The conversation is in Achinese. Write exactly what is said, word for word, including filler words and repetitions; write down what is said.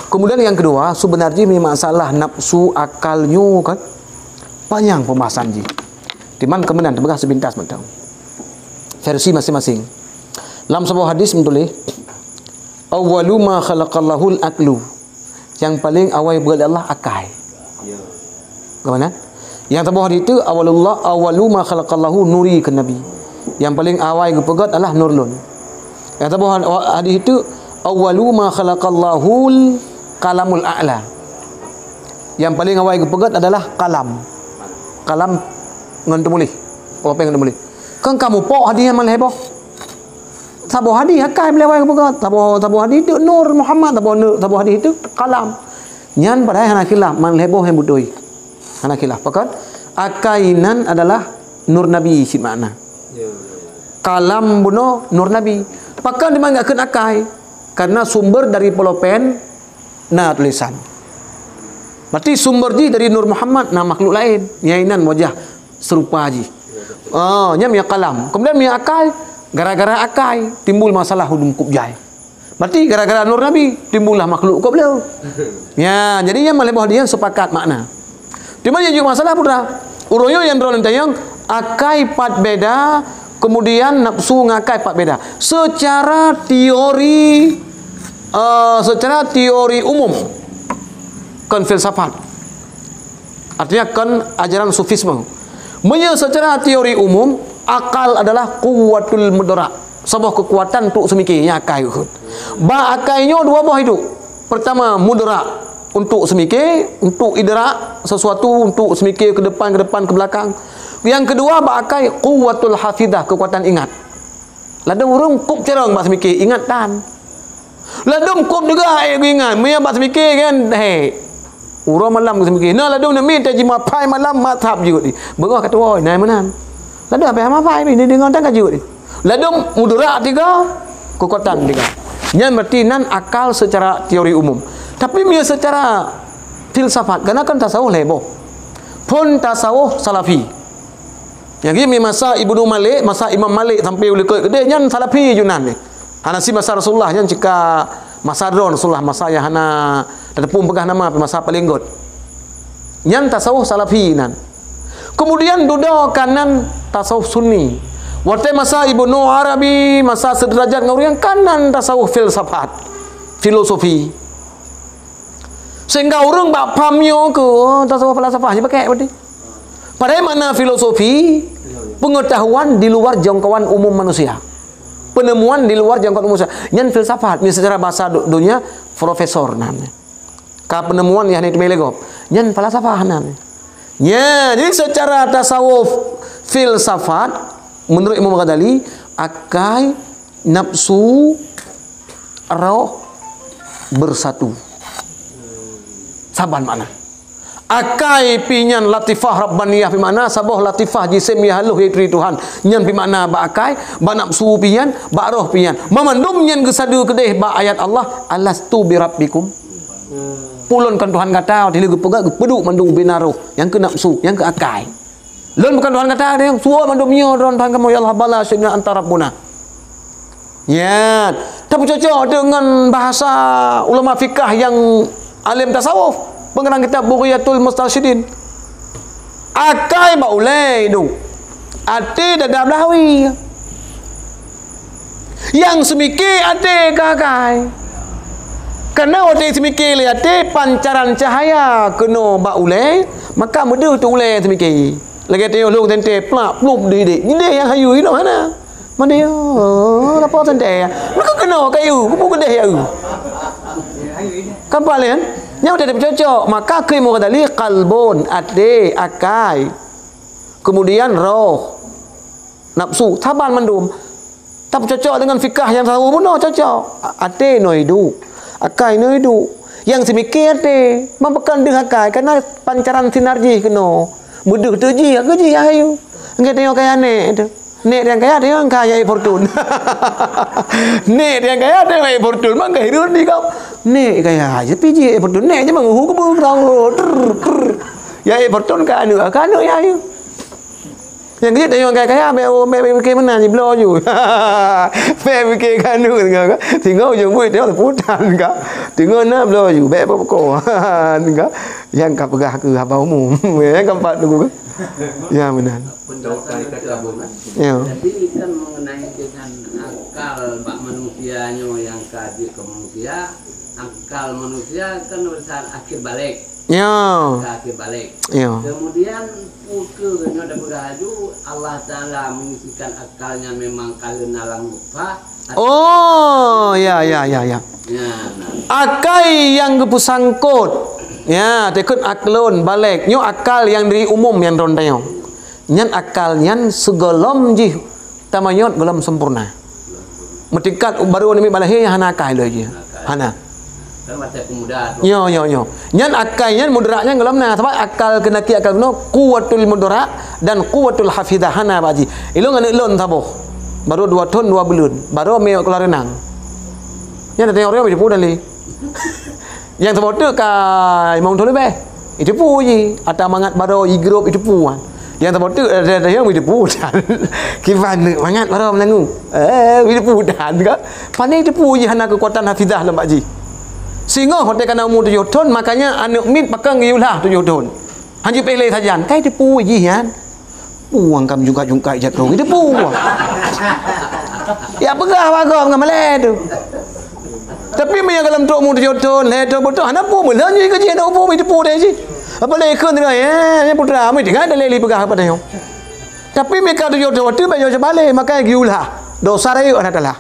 Kemudian yang kedua, sebenarnya memang masalah nafsu akal nyoe kan panjang pembahasan jih. Timan kemudian teupeugah sepintas mantong. Versi masing-masing. Lam sebuah hadis meutuléh, "Awwalu ma khalaqallahul aqlu." Yang paling awai beuet Allah akai. Ke mana? Yang saboh hadis tu, "Awalullah, awalu ma khalaqallahu nuri," kheun Nabi. Yang paling awai geupeugét adalah nur lôn. Yang saboh had-, hadis itu, "Awalu ma khalaqallahul kalamul a'la." Yang paling awai geupeugét adalah kalam. Kalam ngon teumuléh. Pulpen ngon teumuléh. Kan kamu pok hadis nyang mana heboh? Saboh hadis akai meulewai geupeugét. Saboh, saboh hadis itu nur Muhammad, saboh nur, saboh hadis itu kalam. Nyan padahai hana khilaf, man lhèe boh nyang beutôi. Hana khilaf. Pakon? Akai nan adalah nur Nabi cit makna. Ya. Kalam bunoe nur Nabi. Pakon dimangat kheun akai? Karena sumber dari pulpen na tulisan. Berarti sumber jih dari Nur Muhammad, na makhluk laén. Nyang inan wajah serupa jih. Ah, nyan mia kalam. Kemudian mia akai, gara-gara akai timbul masalah hudum kup jai. Berarti gara-gara nur Nabi timbullah makhluk kok beliau. Ya, jadi nyan malheuboh dia sepakat makna. Cuma yang juga masalah putra. Uroyo yang droen tayang akai pat beda, kemudian nafsu ngakai pat beda. Secara teori, eh, secara teori umum, kon filsafat. Artinya kon ajaran sufisme. Meunyoe secara teori umum, akal adalah kuwatul mudrak, saboh kekuatan untuk semiké nyang akai. Bak akai nyoe dua boh hidup. Pertama, mudrak untuk semiké, untuk idrak sesuatu, untuk semiké ke depan, ke depan, ke belakang. Yang kedua, bak akai kuwatul hafidah, kekuatan ingat. Ladôm ureuëng kop carông bak semiké ingat tan. Ladôm kop deugah ék geuingat, meunyo bak semiké kan, hé. Uroe malam geusemiké. Na ladôm neumi ta jimapai malam mathab jeuet di. Beungoh ka tuwoe, na meunan. Ladôm apai mapai ni deungon tan ka jeuet di. Ladôm mudrak tiga, kekuatan tiga. Nyan berarti nan akal secara teori umum. Tapi meunyo secara filsafat, karena kan tasawuf lhèe boh. Phon tasawuf salafi. Nyang geuh masa Ibnu Malik, masa Imam Malik sampai u likot keudeh nyan salafi junan ni. Hana si masa Rasulullah nyan cika masa droen Rasulullah, masa nyang hana tateupeue peugah nama, masa paleng göt. Nyan tasawuf salafi nan. Kemudian dudoe kanan tasawuf sunni. Watèe masa Ibnu Arabi, masa seuderajat ngon ureuëng kanan tasawuf filsafat, filosofi. Sehingga ureuëng bak paham nyoe keu, oh, tasawuf falsafah je pakai berarti. Padahai makna filosofi, pengetahuan di luar jangkauan umum manusia. Penemuan di luar jangkauan umum manusia. Nyan filsafat, ni secara bahasa du-, dunia, profesor namanya. Ka penemuan yang itu melegop. Nyan falsafah namanya. Ya, jadi secara tasawuf filsafat, menurut Imam Ghazali, akai, nafsu, roh bersatu. Saban makna. Akai pi nyan latifah rabbaniyah pi makna saboh latifah jisim nyang halôh yaitu Tuhan. Nyan pi makna bak akai, bak nafsu pi nyan, bak roh pi nyan. Mamandum nyan geusadu keudeh bak ayat Allah, "Alastu birabbikum?" Peue ulôn kon Tuhan gata, watèe lheueh geupeugah geupeuduek mandum ubena roh, nyang keu nafsu, nyang keu akai. Lôn bukan Tuhan gata, dia suruh mandum nyoe droen Tuhan kamoe, ya Allah, bala syi'na anta rabbuna. Nyan, tapeucocok deungon bahasa ulama fikah nyang alim tasawuf, pengarang kitab Bughyatul Mustarsyidin. Akai bak ulèe duek, até dada beulawi. Nyang seumiké até keu akai. Karena watèe seumiké lé até pancaran cahaya keunoe bak ulèe, maka meudeuh teuh ulèe seumiké. Lagèe tanyoe lôn teuntèe plak plup di idéh. Idéh nyang hayeu inoe hana. Meudeuh, oh, apa teuntèe? Maka keunoe kayeu, kubu keudéh ya. Kan paléng? Nyang watèe tapeucocok, maka keu Imam Ghazali qalbun, até, akai. Kemudian roh, nafsu, saban mandum. Tapeucocok deungon fikah nyang sahu bunoe cocok. A-, até noe duek, akai noe duek. Nyang seumiké até, meupeukan deuh akai, karena pancaran sinar jih keunoe. Meudeuh teuh jih, aku jih ayu. Engkai tanyoe kaya nèk teuh. Nèk nyang kaya, tanyoe kaya ék Fortune. Nèk nyang kaya, tanyoe ék Fortune, mangka hireuen di kau. Nèk kaya aja, pih jih ék Fortune. Nèk je manguhu keubeue, trrr, trrr. Ya ék Fortune ka aneuk, ka aneuk ya ayu. Nyang jeuet tanyoe kaya-kaya, bèk, bèk, bèk pike meunan, jibloe ju. Bèk pike kanu, tengok, tengok ujong buet, tengok teuputan ka. Tengok na bloe ju, bèk pokok. Tengok, nyang ka peugah keu haba umum. Ya, kan, Pak Teungku, kan? Ya, meunan. Pendapat ke Abu, kan? Ya. Jadi, kan mengenai dengan akal bak manusia nyoe nyang ka jeuet keu manusia, akal manusia kan urusan akhir balik. Ya. Ka akhir balik. Ya. Kemudian, peue keuh nyoe tapeugah laju, Allah Taala mengisikan akal nyan memang ka lheueh na lam nutfah. Oh, ya, ya, ya, ya. Ya, nah. Akai nyang geupeusangkot. Ya, takheun aklun, baleg. Nyoe akal nyang di umum nyang droe tanyoe. Nyan akal nyan sigohlom jih tamanyot gohlom sempurna. Meutingkat baru namiet bak lahé hana akai lé jih. Hana. Kan masa pemuda tu. Nyo, nyo, nyo. Nyan akai nyan mudrak nyan gohlom na. Sabab akal keunakiak akal bunoe, kuwatul mudrak dan kuwatul hafidah hana bak jih. Ilôn aneuk lôn saboh. Baru dua thon dua buleuen. Baru mé keuluar reunang. Nyan datang orang jipeu dalé. Nyang saboh teuk ka limong thon leubeh. Jiteupeue jih, ata mangat baroe jigrôp jiteupeue kan. Nyang saboh teuk, eh, eh, eh, jiteupeue dan. Kiban neuk mangat baroe meunangu. Eh, jiteupeue dan ka. Pane jiteupeue jih hana keukuatan hafizah lam bak jih. Singoh watèe ka na umu tujoh thon, makanya aneuk miet pakon geuyue lah tujoh thon. Hanjeuet pih lé sajan, ka jiteupeue jih nyan. Puang kam jungkat-jungkat jak keu itu puang. Ya peugah bagom ngon malèe tu. Tapi meunyoe gohlom trok umu tujoh thon, lhèe thon, beutôi hana peue, meulhon jih keu jih aneuk umu, itu peue deh jih. Apa lé kheun teuka, ya, ya putra, meutinggai dalé li peugah apa tanyoe. Tapi meuka tujoh thon, tu bèk nyoe seubalik, maka geuyue lah. Dosa rayeuk hana talah.